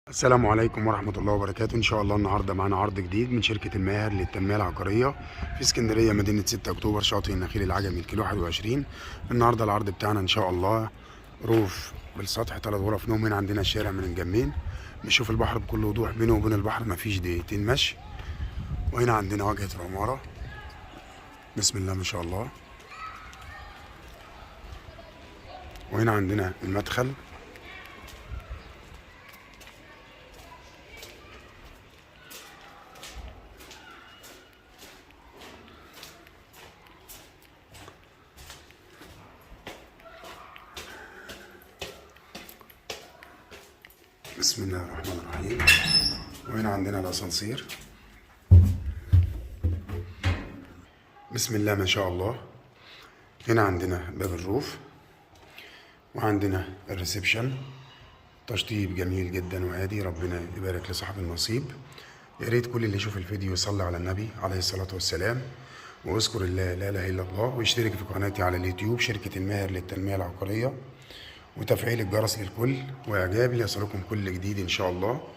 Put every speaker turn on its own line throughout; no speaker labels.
السلام عليكم ورحمة الله وبركاته. إن شاء الله النهاردة معانا عرض جديد من شركة الماهر للتنمية العقارية في اسكندرية، مدينة 6 أكتوبر، شاطئ النخيل العجمي، الكيلو 21. النهاردة العرض بتاعنا إن شاء الله روف بالسطح، 3 غرف نوم. هنا عندنا الشارع من الجنبين، نشوف البحر بكل وضوح، بينه وبين البحر مفيش دقيقتين مشي. وهنا عندنا واجهة العمارة، بسم الله ما شاء الله. وهنا عندنا المدخل. بسم الله الرحمن الرحيم. وهنا عندنا الاسانسير، بسم الله ما شاء الله. هنا عندنا باب ال roof، وعندنا ال reception، تشطيب جميل جدا وهادي، ربنا يبارك لصاحب النصيب. يا ريت كل اللي يشوف الفيديو يصلي على النبي عليه الصلاة والسلام، ويذكر الله لا إله إلا الله، ويشترك في قناتي على اليوتيوب شركة الماهر للتنمية العقارية، وتفعيل الجرس للكل، وإعجاب ليصلكم كل جديد إن شاء الله.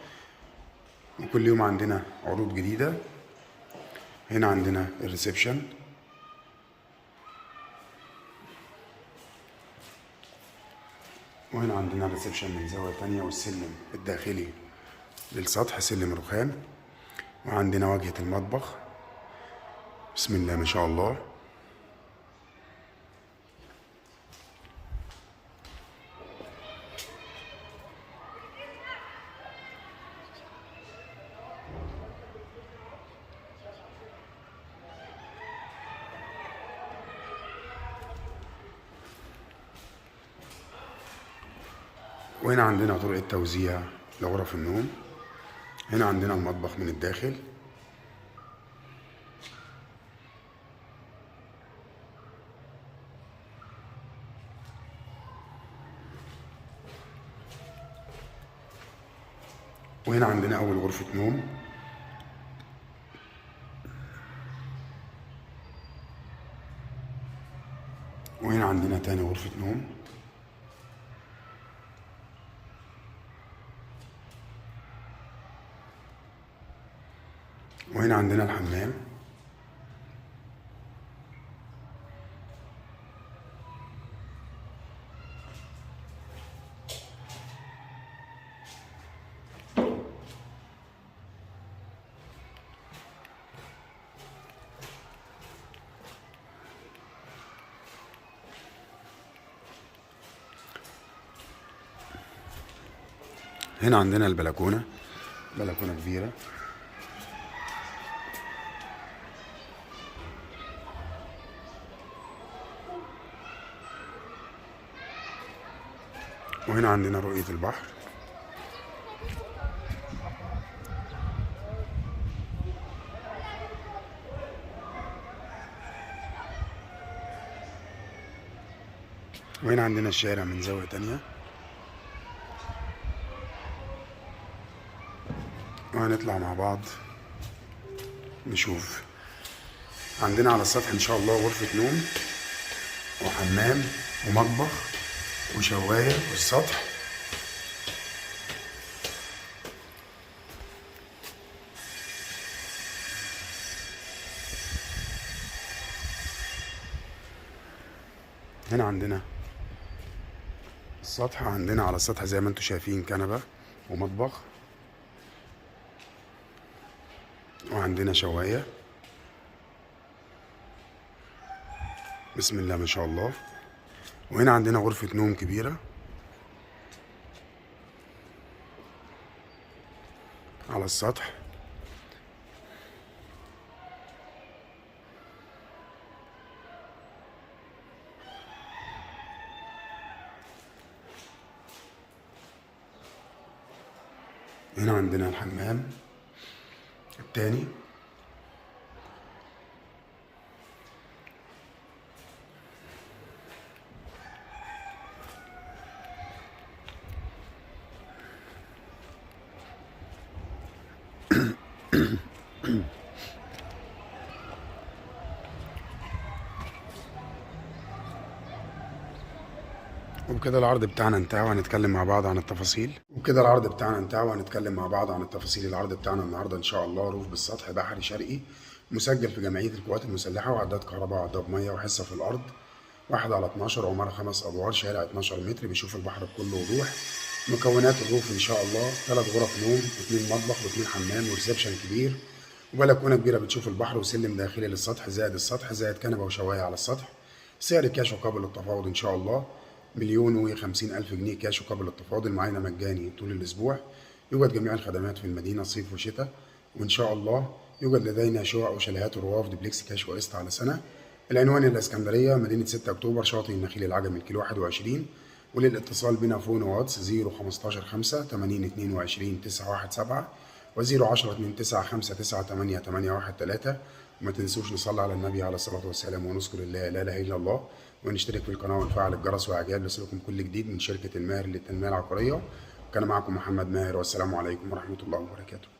وكل يوم عندنا عروض جديدة. هنا عندنا ال reception، وهنا عندنا ال reception من زاوية تانية، والسلم الداخلي للسطح سلم رخام. وعندنا واجهة المطبخ، بسم الله ما شاء الله. وهنا عندنا طرق التوزيع لغرف النوم. هنا عندنا المطبخ من الداخل. وهنا عندنا أول غرفة نوم. وهنا عندنا تاني غرفة نوم. وهنا عندنا الحمام. هنا عندنا البلكونة، بلكونة كبيرة. وهنا عندنا رؤية البحر. وهنا عندنا الشارع من زاوية تانية. وهنطلع مع بعض نشوف. عندنا على السطح إن شاء الله غرفة نوم وحمام ومطبخ وشواية والسطح. هنا عندنا السطح، عندنا على السطح زي ما انتم شايفين كنبة ومطبخ، وعندنا شواية، بسم الله ما شاء الله. وهنا عندنا غرفة نوم كبيرة على السطح. هنا عندنا الحمام التاني. وبكده العرض بتاعنا انتهى، وهنتكلم مع بعض عن التفاصيل. وكده العرض بتاعنا انتهى، وهنتكلم مع بعض عن التفاصيل. العرض بتاعنا النهارده ان شاء الله roof بالسطح بحري شرقي، مسجل في جمعية القوات المسلحة، وعداد كهرباء وعداد مية، وحصة في الأرض، 1/12، عمارة 5 أدوار، شارع 12 متر، بيشوف البحر بكل وضوح. مكونات ال roof إن شاء الله 3 غرف نوم، و2 مطبخ، و2 حمام، و reception كبير، وبلكونة كبيرة بتشوف البحر، وسلم داخلي للسطح زائد السطح زائد كنبة وشواية على السطح. سعر كاش وقابل للتفاوض إن شاء الله 1,050,000 جنيه كاش وقابل للتفاوض. المعاينة مجاني طول الأسبوع. يوجد جميع الخدمات في المدينة صيف وشتاء، وإن شاء الله يوجد لدينا شقق وشاليهات ورواف دبليكس كاش وقسط على سنة. العنوان الإسكندرية، مدينة 6 أكتوبر، شاطئ النخيل العجمي، الكيلو 21. وللاتصال بنا phone واتس 015 5 80 22 917 و 010 2 9 5 9 8 8 1 3. وما تنسوش نصلي على النبي عليه الصلاة والسلام ونذكر الله لا إله إلا الله، ونشترك في القناة ونفعل الجرس وإعجاب ليصلكم كل جديد من شركة الماهر للتنمية العقارية. كان معكم محمد ماهر، والسلام عليكم ورحمة الله وبركاته.